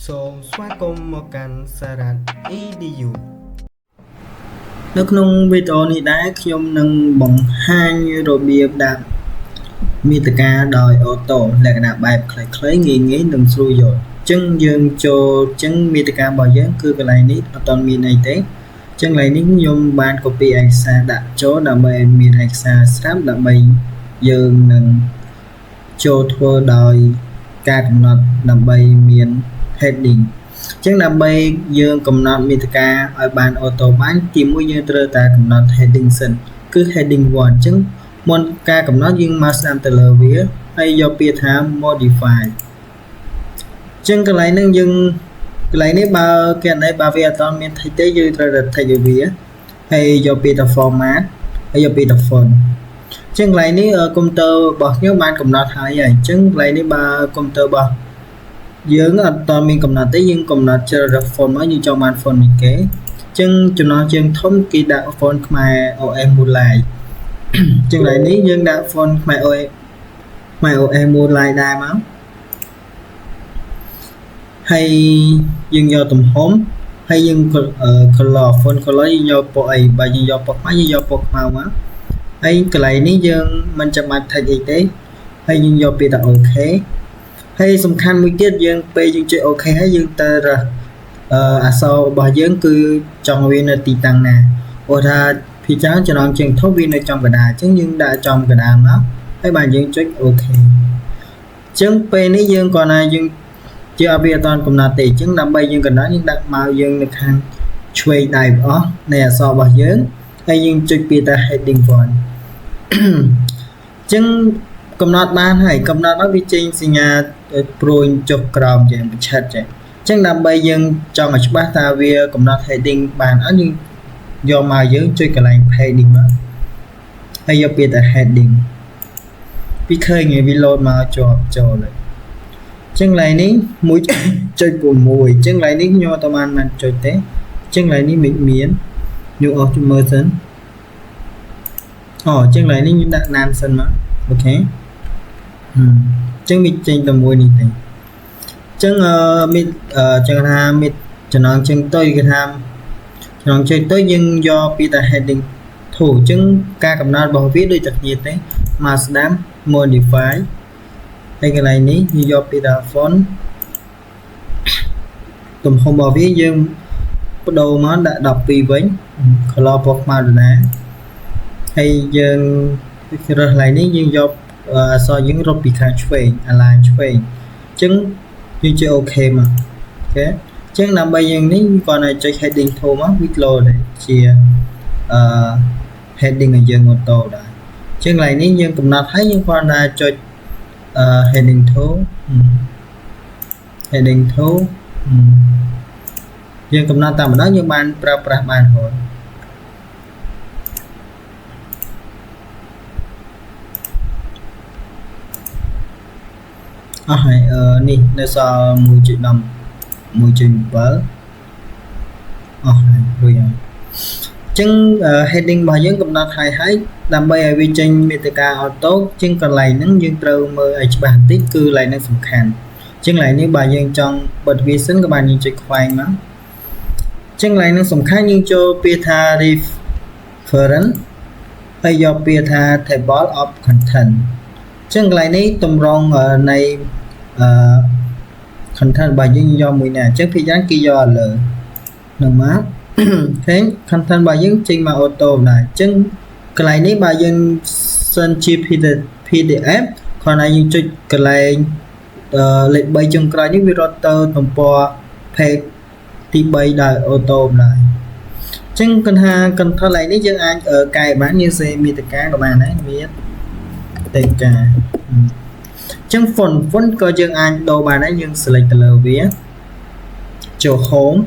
សូមស្វាគមន៍មកកាន់សារ៉ាត់ EDU នៅក្នុងវីដេអូនេះដែរខ្ញុំនឹងបង្ហាញរបៀបដាក់មាតិកាដោយ auto លក្ខណៈបែបខ្លីៗងាយៗនិងស្រួលយល់អញ្ចឹងយើងចូលអញ្ចឹងមាតិការបស់យើងគឺកន្លែងនេះអត់ទាន់មានអីទេអញ្ចឹងកន្លែងនេះខ្ញុំបាន copy ឯកសារដាក់ចូលដើម្បីឲ្យមានឯកសារស្រាប់ដើម្បីយើងនឹងចូលធ្វើដោយការកំណត់ដើម្បីមាន heading អញ្ចឹងដើម្បីយើងកំណត់មាតិកាឲ្យបាន auto បានទីមួយយើងត្រូវតែកំណត់ heading សិនគឺ heading 1អញ្ចឹងមុនការកំណត់យើងមកស្ដាំទៅលើវាហើយយកពាក្យថា modify អញ្ចឹងកន្លែងហ្នឹងយើងកន្លែងនេះបើគេណែបើវាអត់ទាន់មាន text ទេយើងត្រូវតែ text ឲ្យវាហើយយកពាក្យថា format ហើយយកពាក្យថា font អញ្ចឹងកន្លែងនេះកុំព្យូទ័ររបស់ខ្ញុំបានកំណត់ហើយហើយអញ្ចឹងកន្លែងនេះបើកុំព្យូទ័ររបស់យើងអត់តមានកំណត់ទេយើងកំណត់ជ្រើសរើស font មកយើងចង់បាន font នេះគេអញ្ចឹងចំណងជើងធំគេដាក់ font ខ្មែរ OS Moonlight អញ្ចឹងកន្លែងនេះយើងដាក់ font ខ្មែរ OS ខ្មែរ OS Moonlight ដែរមកហើយយើងយកទំហំហើយយើង color font color យើងយកពណ៌អីបើយើងយកពណ៌ខ្មៅយើងយកពណ៌ខ្មៅមកហើយកន្លែងនេះយើងមិនចាំបាច់ touch អីទេហើយយើងយកពាក្យថា OK ហើយសំខាន់មួយទៀតយើងពេលយើងចុច OK ហើយយើងទៅរើសអក្សររបស់យើងគឺចង់វានៅទីតាំងណាព្រោះថាភាគច្រើនចំណងជើងធំវានៅចំកណ្ដាលអញ្ចឹងយើងដាក់ចំកណ្ដាលមកហើយបាទយើងចុច OK អញ្ចឹងពេលនេះយើងគ្រាន់តែយើងជាអត់វាអត់ទាន់កំណត់ទេអញ្ចឹងដើម្បីយើងកំណត់យើងដាក់មកយើងនៅខាងឆ្វេងដៃអស់នៃអក្សររបស់យើងហើយយើងចុចពាក្យថា heading 1អញ្ចឹងកំណត់បានហើយកំណត់ហើយវាចេញសញ្ញាព្រួយចុះក្រោមជាប្រឆិតចេះអញ្ចឹងដើម្បីយើងចង់ឲ្យច្បាស់ថាវាកំណត់ heading បានអត់យើងយកមកយើងចុចកន្លែង heading មកហើយយកពាក្យថា heading ពីឃើញវា load មកជាប់ចូលហើយអញ្ចឹងកន្លែងនេះ1.6អញ្ចឹងកន្លែងនេះខ្ញុំអត់បានបានចុចទេអញ្ចឹងកន្លែងនេះមិនមានខ្ញុំអស់មើលសិនអូអញ្ចឹងកន្លែងនេះខ្ញុំដាក់ណានសិនមក OK អញ្ចឹងវាចេញតែមួយនេះទេអញ្ចឹងអឺមានចឹងថាមានចំណងជើងទៅគេថាចំណងជើងទៅយើងយកពីតែ heading 2អញ្ចឹងការកំណត់របស់វាដូចតែគ្នាទេមកស្ដាំ modify ហើយកន្លែងនេះយើងយកពីថា font ទំហំរបស់វាយើងបដូរមកដាក់12វិញ color ពណ៌ខ្មៅដដែលហើយយើងរើសកន្លែងនេះយើងយកអក្សរយើងរត់ពីខាងឆ្វេង align ឆ្វេងអញ្ចឹងយើងចុច OK មក OK អញ្ចឹងដើម្បីយើងនេះគ្រាន់តែចុច heading 2មកវា load ជាអឺ heading ឲ្យយើង auto ដែរអញ្ចឹងកន្លែងនេះយើងកំណត់ហើយយើងគ្រាន់តែចុចអឺ heading 2 heading 2យើងកំណត់តាមម្ដងយើងបានប្រើប្រាស់បានរហូតអស់ហើយអឺនេះនៅសល់1.10 1.7អស់ហើយរួចហើយអញ្ចឹង heading របស់យើងកំណត់ហើយហើយដើម្បីឲ្យវាចេញមាតិកា auto ជាងកន្លែងហ្នឹងយើងត្រូវមើលឲ្យច្បាស់បន្តិចគឺកន្លែងហ្នឹងសំខាន់អញ្ចឹងកន្លែងនេះបើយើងចង់បិទវាសិនក៏បានយើងចុចខ្វែងមកអញ្ចឹងកន្លែងហ្នឹងសំខាន់យើងចូលពាក្យថា reference ហើយយកពាក្យថា table of content អញ្ចឹងកន្លែងនេះតម្រងនៃអឺ content របស់យើងយកមួយណាអញ្ចឹងភាគច្រើនគេយកឲ្យលើនឹងមកឃើញ content របស់យើងចេញមក auto ដែរអញ្ចឹងកន្លែងនេះបើយើងសិនជា PDF គ្រាន់តែយើងចុចកន្លែងលេខ3ចុងក្រោយនេះវារត់ទៅទំព័រ page ទី3ដោយ auto ដែរអញ្ចឹងគាត់ថា content កន្លែងនេះយើងអាចកែបានយើងសេមាតិកាក៏បានដែរមាតិកាអញ្ចឹង font font ក៏យើងអាចដូរបានដែរយើង select ទៅលើវាចូល home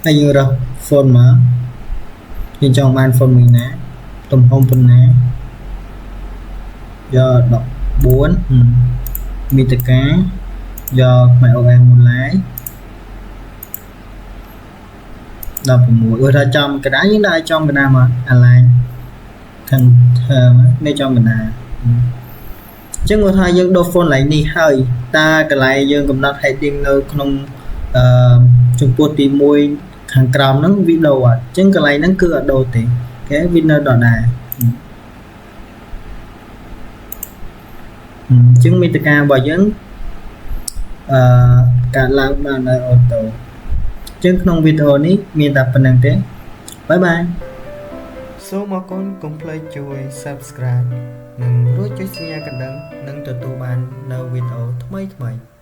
ហើយយើងរើស font មកយើងចង់បាន font មួយណាទំហំប៉ុណ្ណាយក14មាតិកាយកខ្មែរ OS Moonlight 16ឧទាហរណ៍ចំកណ្ដាលយើងដាក់ចំកណ្ដាលមក align center នៅចំកណ្ដាលអញ្ចឹងគាត់ថាយើងដូរ font កន្លែងនេះហើយតើកន្លែងយើងកំណត់ heading នៅក្នុង ចំពោះទី1ខាងក្រោមហ្នឹងវាដូរអត់អញ្ចឹងកន្លែងហ្នឹងគឺអត់ដូរទេគេវានៅដដែលអញ្ចឹងមេតិការបស់យើងអឺកើតឡើងបានដោយ auto អញ្ចឹងក្នុងវីដេអូនេះមានតែប៉ុណ្្នឹងទេ bye bye សូមអរគុណកុំភ្លេចជួយ Subscribe និងរួចចុចសញ្ញាកណ្ដឹងនឹងទទួលបាននៅវីដេអូថ្មីៗ។